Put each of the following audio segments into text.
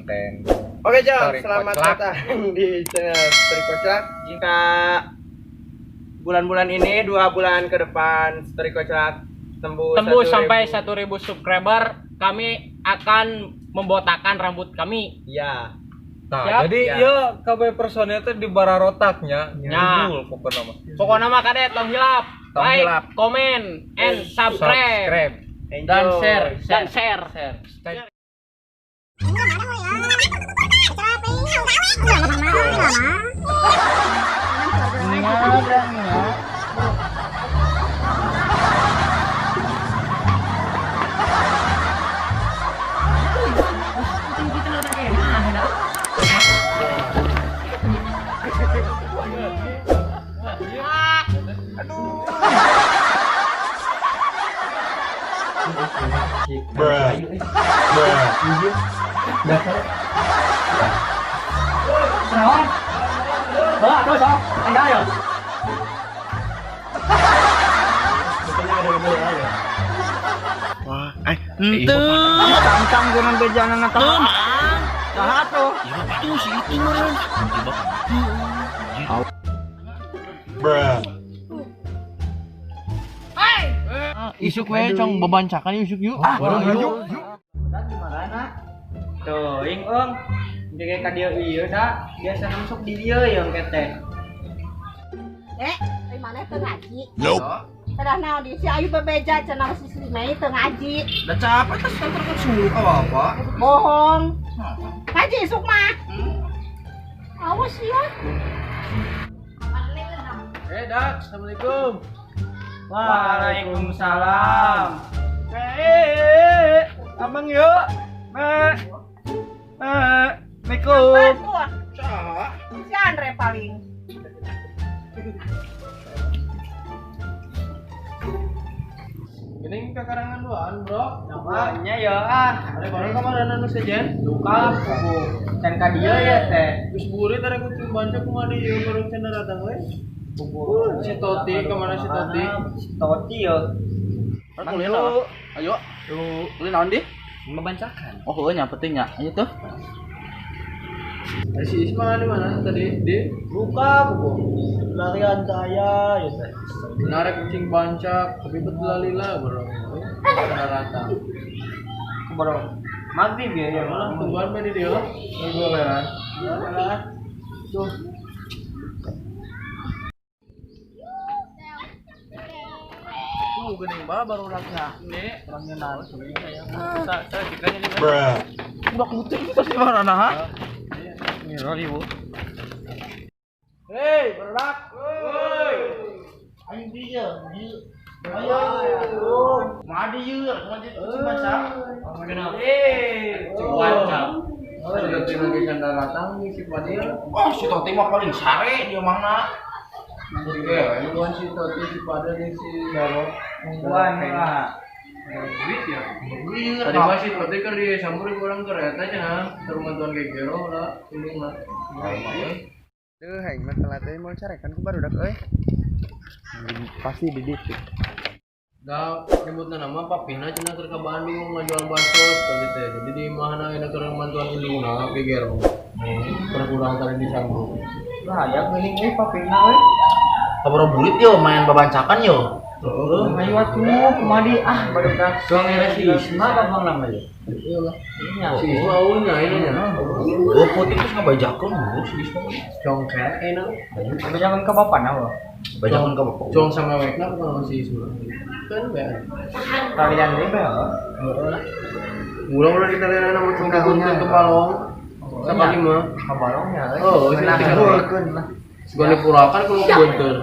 konten. Oke, Jong, Story selamat Koclak. Datang di channel Story Koclak. Jika bulan-bulan ini, 2 bulan ke depan Story Koclak tembus sampai 1.000 subscriber, kami akan membotakkan rambut kami. Iya. Nah, siap? jadi ya. Ya KB personil teh di bararotaknya, Ya. nyundul pokokna mah. Pokokna mah kade tong hilap. Tong like, hilap. komen, and subscribe. Enjoy. Dan share, dan share. Stay. Bruh. Bruh. Wah, ente. Cangcang jangan bejanan atau saha tuh? Itu si itu meureun. Bruh. Isuk we cong bebancakan isuk yuk. Ah, yuk. Tuh, ing ong. Jadi ka dieu ieu da, biasa masuk di dieu yang kete. Eh, maneh teu ngaji? Nope. Tah naon di si Ayu bebeja cenah si Mei teu ngaji. Da capek tas kantor kan suruh ka bapak. Bohong. Ngaji isuk mah. Awas ya. Eh, Dak, assalamualaikum. Waalaikumsalam. Abang yuk. Assalamualaikum. Si Andre paling. Gini ke karangan duaan, Bro. Namanya ya ah. Ada baru kemarin anu sejen. Duka kubu. Can ka dieu ya teh. Geus burit ada kucing banca kumaha ieu baru cenah datang we. Kubu. Si Toti kemana si Toti? Si Toti yo. Ayo. Ayo. Beli naon di? Membancakan. Oh, heueuh nya penting nya. Ayo tuh. Si Isma di mana tadi? Di Buka kubu. Larian saya ya teh. narik kucing bancak, tapi betul lila bro. Cenah datang. Bro. Maghrib ya ya. Malah tungguan bae di dieu lah. Tunggu leran. Tuh. Tuh geuning ba baru raknya. Ini orangnya naon sebenarnya ya. Sa dikanya di Bruh. Udah kucing terus di mana nah? Ini ribu. Hei, berak. Woi. Ayo dia, dia. Ayo. Madi ieu, madi kucing bancak. Eh, kucing bancak. Sudah tinggal di canda datang si Fadil. Oh, si Toti mah paling sare dia mana? Oke, nungguan si Toti, si Fadil, si Daro. Nungguan lah. Duit ya? Tadi mah si Toti kan disampur ke orang kereta cenah, terus bantuan gegero lah, ini mah. Tuh, heng mah telat euy mau carekan ku barudak euy. Pasti di ditu. Da nyebutna nama papina cenah keur ka Bandung ngajual bakso tadi teh. Jadi di imahna aya keur bantuan indungna gegero. Kurang tadi disambung. Lah, ya geuning euy papina euy. Kabur burit yo main babancakan yo. Heeh. Ayo atuh kumaha di ah barudak. Tuang era si Isma babang nama ya. Iya lah. Iya. Si Isma eueuh nya ini nya. Oh, putih terus ngabajakeun oh, si Isma. Congkak enak. Bajakan ka bapana wa. Bajakeun ka bapak. Cong sama wekna bukan si Isma. Kan bae. Kalian deui bae heuh. Heeh lah. Ulang-ulang kita lihat nama cong ke balong. Sama lima. Ka balongnya euy. Oh, sih, Menang tinggal. heukeun lah. Segala purakan kalau kebentur.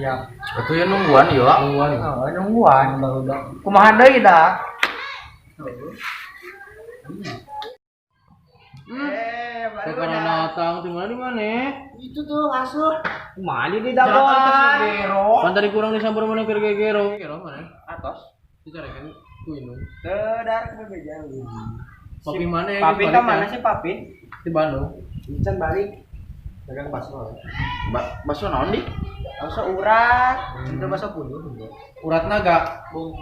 Iya. Atuh ya nungguan yo. Nungguan. Heeh, nungguan barudak. Kumaha deui da? Sekarang datang di mana di mana? Itu tuh ngasuh. Kumaha di dagoan? Kan tadi kurang disambar mana keur gegero. Gegero mana? Atos. Dicarekan ku indung. Teu dar ku bebeja. Papi mana ya? Papi ka mana sih papi? Di Bandung. Can balik. Dagang bakso. Bakso naon di? Bakso urat, itu bakso puyuh. Urat naga. Bung.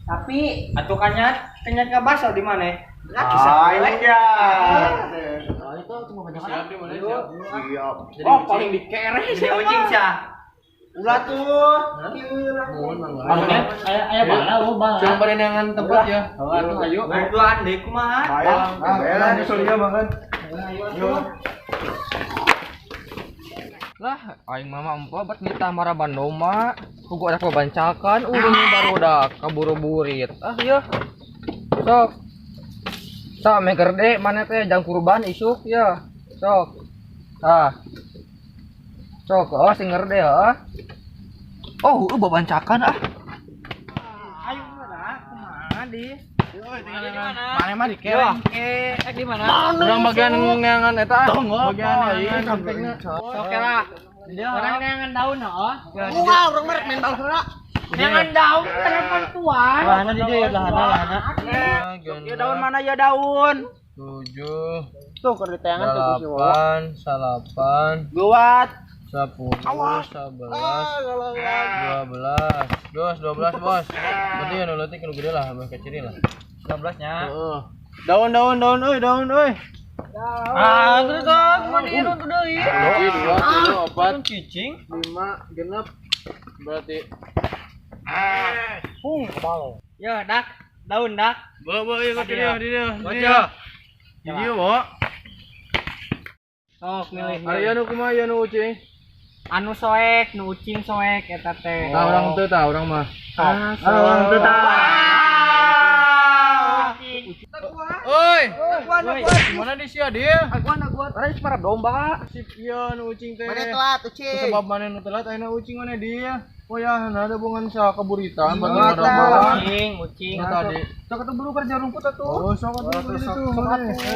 Tapi atuh kanyat, kanyat ka bakso di mana? Lah, kisah Ah, iya. Siap. Oh, paling dikereh Jadi ucing sia. Ulah tuh. Mohon mangga. Aya bala oh bala. Cuma pada tempat ya. Ayo. Bantuan deui kumaha? Bayang, bayang nyusul dia makan. Lah, aing mama empo bet nitah maraban doma. Kugu ada kebancakan, urung barudak kaburu-burit. Ah ya. Sok. Sok megerde mana teh jang kurban isuk ya. Sok. Ah. Sok, oh sing ngerde ya. Oh, heueuh babancakan ah. Ayo mana? Kumaha di? Mana mah dikereng ke? Di mana? Urang bagian neangan eta. Bagian neangan sampingna. Sok lah. Orang neangan daun oh. Wah, urang mah rek main bal heula. Neangan daun telepon tuan. Lahana di dieu ya lahana lahana. Ya daun mana ya daun? 7 Tuh keur ditayangan tuh ku si Wawa. 8 9 Geuwat. 10 11 12 12 12 bos. Berarti anu leutik nu gede lah, abah kecil lah. 12 nya. Heeh. Daun daun daun euy, daun euy. Ah, terus ah, kumaha dieu tuh deui. 1 2 3 4 Cicing. 5 genep berarti. Ya, dak. Daun dak. Bo bo ieu di dieu di dieu. Di dieu. Di dieu, Bo. Sok milih. Aya nu kumaha ya nu ucing? Anu soek, nu ucing soek eta teh. Tah urang teu tah urang mah. Ah, urang teu tah. Oi, mana di sia dia? Aguan aguan, orang para domba. Sip ieu nu ucing teh. Mana telat ucing? Sebab mana nu telat ayeuna ucing mana dia? Oh ya, ada bongan sa kaburitan batu domba. Ucing, ucing. Nu tadi. Sok atuh buru kerja rumput atuh. Oh, sok atuh di situ.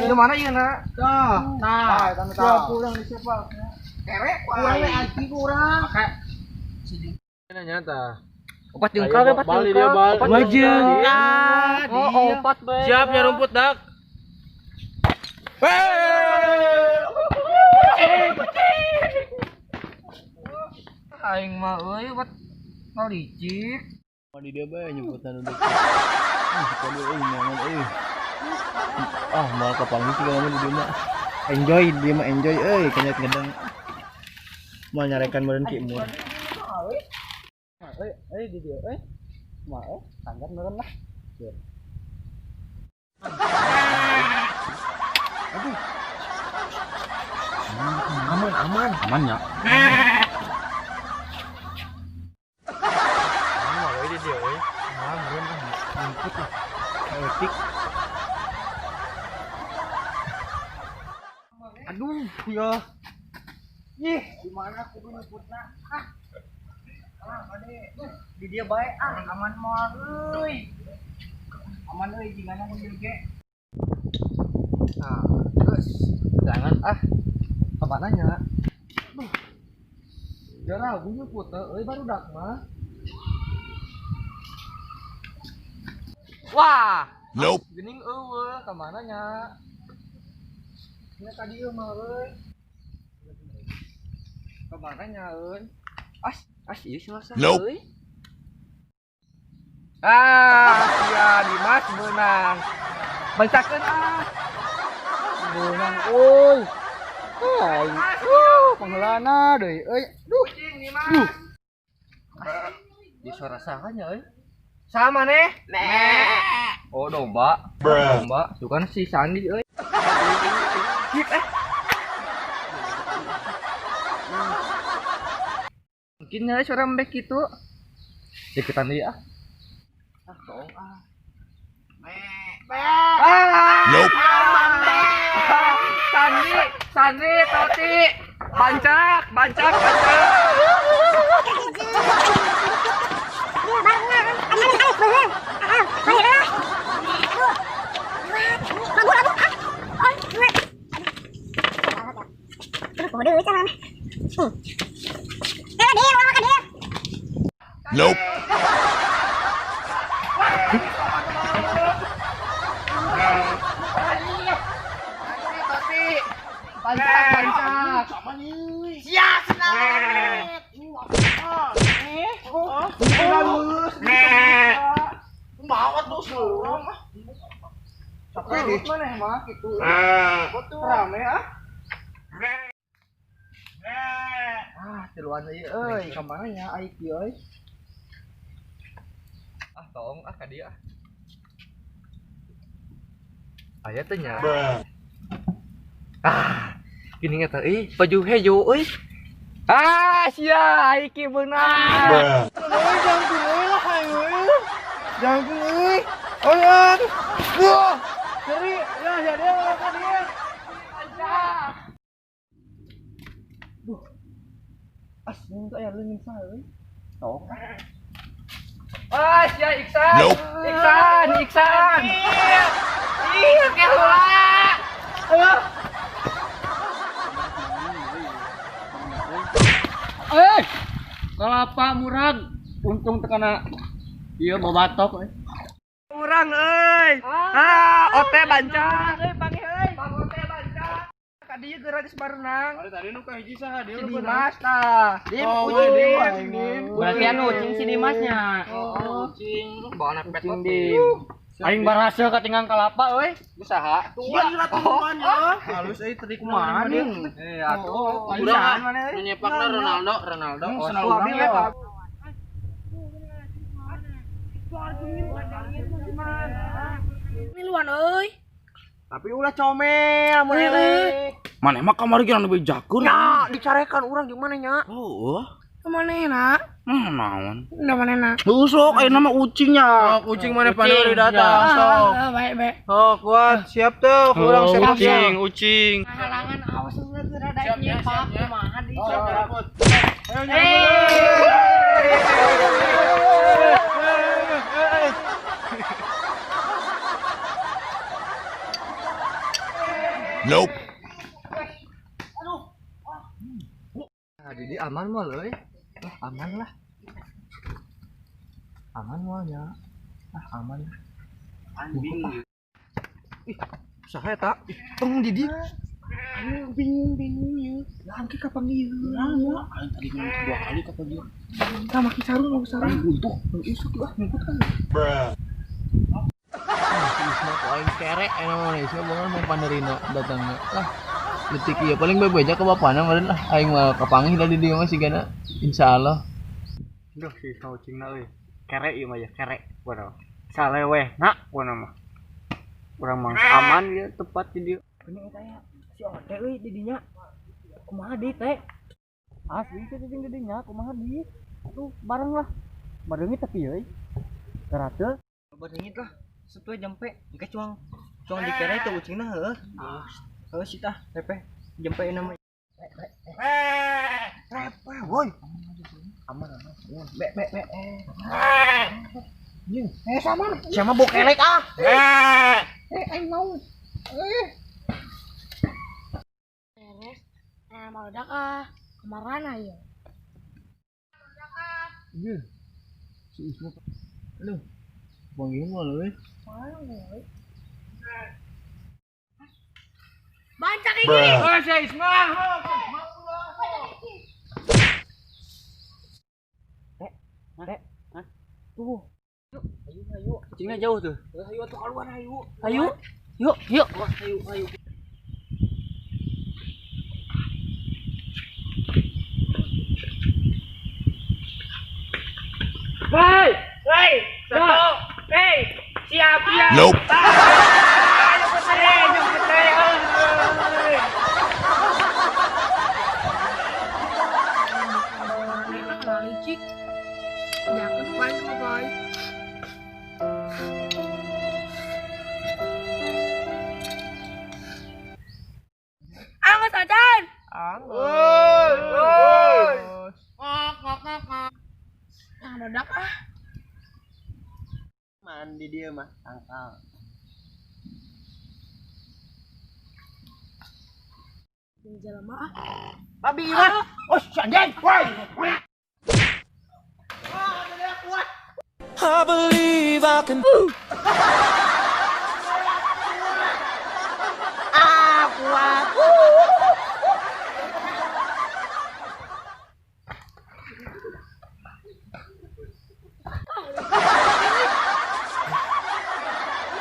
Di mana ieu na? Tah. Tah. Siap urang di siapa? Kerek kurang we anjing kurang. Nanya tah. Opat jengkal we, opat Bali dia jengkal. bali. Opat jengkal. Oh, opat bae. Siap nya rumput dak. Aing mah euy opat ngalicik. Di dia bae nyebutan udah. Ih, kode euy nyaman euy. Ah, moal kapanggih sih kalau di dia mah. Enjoy dia mah enjoy euy kenyat ngedeng. Moal nyarekan meureun ki mur. Euy, euy di dieu euy. Mah euy, tanggat meureun lah. Aman aman. Aman ya. Mah euy di dieu euy. Mah meureun ah nyumput lah. Leutik. Aduh, ya. Ih, di mana kudu nyumputna? Ah. Ah, ade. Di dia bae ah, aman moal euy. Aman euy jigana mun dieu ge. Nah, terus jangan ah. Kemana nya? Duh. Jarang gue nyumput euy barudak mah. Wah. Nope. Gening eueuh ka mana nya? Nya tadi ieu mah euy. Ka mana nya euy? As, as ieu selesai Nope. euy. Ah, sia Dimas beunang. Bancakeun ah. Beunang euy. Aing, pangheulana deui euy. Duh. Duh. Di suara saha nya euy? Sama nih. Oh, domba. Bruh. Domba, bukan si Sandi euy. Hit eh. Mungkin ya suara mbek gitu. Deketan dia ah. Ah, tong ah. Ah. Nope. Sandi, Sandi, Toti. Bancak, bancak, bancak. Nope. Toti. Bancak, bancak. Bawa tuh seorang ah. Capek deh. Mana mah gitu. Rame ah. Tiluan ieu euy, ka mana nya Aiki euy? Ah, tong ah ka dieu ah. Aya teh nya. Ah, gini teh euy, baju hejo euy. Ah, sia Aiki beunang. Euy, jangkung euy lah aing euy. Jangkung euy. Oyan. Wah, seri ya ya dia ka dieu. Duh. Asing teh aya leungit saha euy. Tong. Ah, sia Iksan. Nope. Iksan, Iksan. Iya, keheula. Ayo. Eh, kelapa murag, untung tekana ieu babatok euy. Urang euy. Ah, ote bancak. Euy, panggih euy. Bang ote bancak. Ka dieu geura geus barenang. Tadi nu kahiji saha dia Si Dimas tah. Dim, Oh, ucing, Dim. Dim. Berarti anu ucing si Dimasnya. Oh, ucing. Bawa anak pet Dim. Aing barasa katinggang kalapa euy. Usaha. Halus euy tadi kumaha nih. Eh, atuh. Urang mana euy? Nyepakna Ronaldo, Ronaldo. Oh, suami we, Pak. Miluan euy. Tapi ulah comel mun eleh. Maneh mah kamari geus dibejakeun. Nya, dicarekan urang jeung maneh nya. Heueuh. Kemana Naon? na? Mana na? Heueuh sok ayeuna mah ucingnya. Sok ucing maneh pandeuri datang sok. Baik baik. Oh, kuat, siap tuh, kurang siap. Ucing, ucing. Halangan awas ulah teu rada nyepak kumaha di. Nope. Ah, jadi aman moal euy. Ah, aman lah. Aman moalnya. Ah, aman. Anjing. Ih, saha eta? Ih, tong di dieu. Ayo bingung-bingung ieu. Lah engke kapan ieu? Aing tadi ngomong dua kali ka dia. Tah make sarung, make sarung. Buntuh. Heueuh sok ah, nyumput kan. Bruh. Si Isma ku aing kerek enak mana Isma banget mau panderina datangnya lah. Detik ieu paling bebeja ke bapana meureun lah aing mah kapanggih da di dieu mah sigana insyaallah. Duh, si Isma ucingna euy. Kerek ieu mah ya, kerek. Waduh. Salewehna kuana mah. Urang mah aman ieu tempat di dieu. Ini eta ya si Ote euy di dinya. Kumaha di teh? Asli teh jeung di dinya kumaha di? Atuh bareng lah. Bareungit tapi euy. Karate. Bareungit lah. Setuh jampe engke cuang. Cuang dikere teh ucingna heueuh. Heueuh sih tah, repeh. Jampe nama. Repeh, woi. Aman aman. Be be be. Eh, sama. Siapa bokelek ah? Eh aing mau. Eh. Beres. Nah, meledak ah. Kemana ya? Iya. Si Isma. Aduh. Panggil moal euy. Mana euy? Bancak iki. Oh, si Isma. Hah? Tuh. Ayo, ayo. Ucingnya jauh tuh. Ayo atuh keluar ayo. Ayo. Yuk, yuk. Wah, ayo, ayo. Hei, hei, satu, hei, siap, siap. Nope. Ayo putri, ayo putri. Licik. Jangan paling baik. Angkat acan. Woi, woi. Nah, meledak ah. Mandi dia mah tangkal. Jeung jelema ah. Babi mah. Oh, si anjing. Woi. I believe I can. Ah, kuat.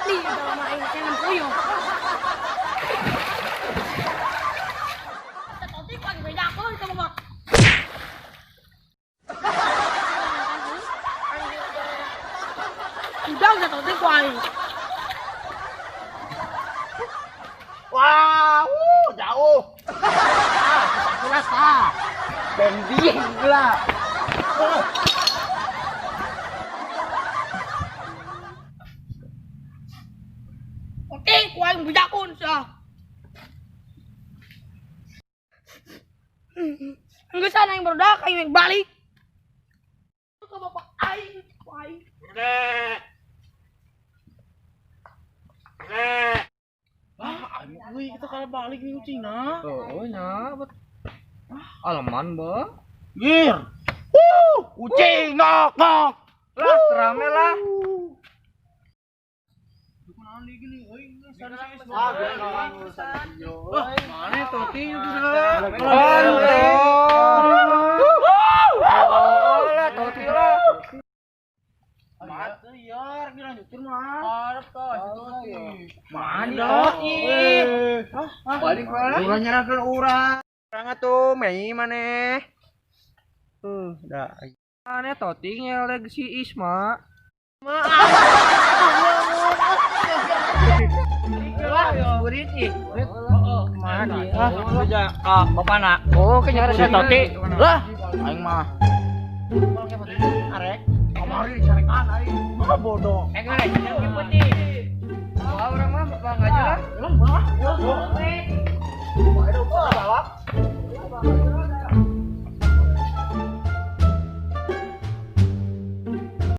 Nih, kalau main jangan puyuh. aing. Wah, jauh. Ah, tah. Bending lah. Oke, ku aing bujakun sia. Geus aing barudak aing balik. Ke bapak aing, ku aing. Ah, aing euy kita kalah balik nih ucingna. Oh, nya. Aleman, ba. Gir. Ucing nok nok. Lah, rame lah. Mana toti itu dah. Oh, lah toti lah. Mati ya, dilanjutin mah. Harap toh, toti. Mana toti? Balik lah. Urang nyerahkeun urang. Urang atuh mei maneh. Dah. Mana toti ngeleg si Isma. Burit ih. Mana? Ah, bapak nak. Oh, kenyara Si Toti. Lah, aing mah. Arek, kamari dicarekan aing. Ah, bodoh. Eh, ngana jeung putih. Wah, urang mah bang aja lah. Emang mah.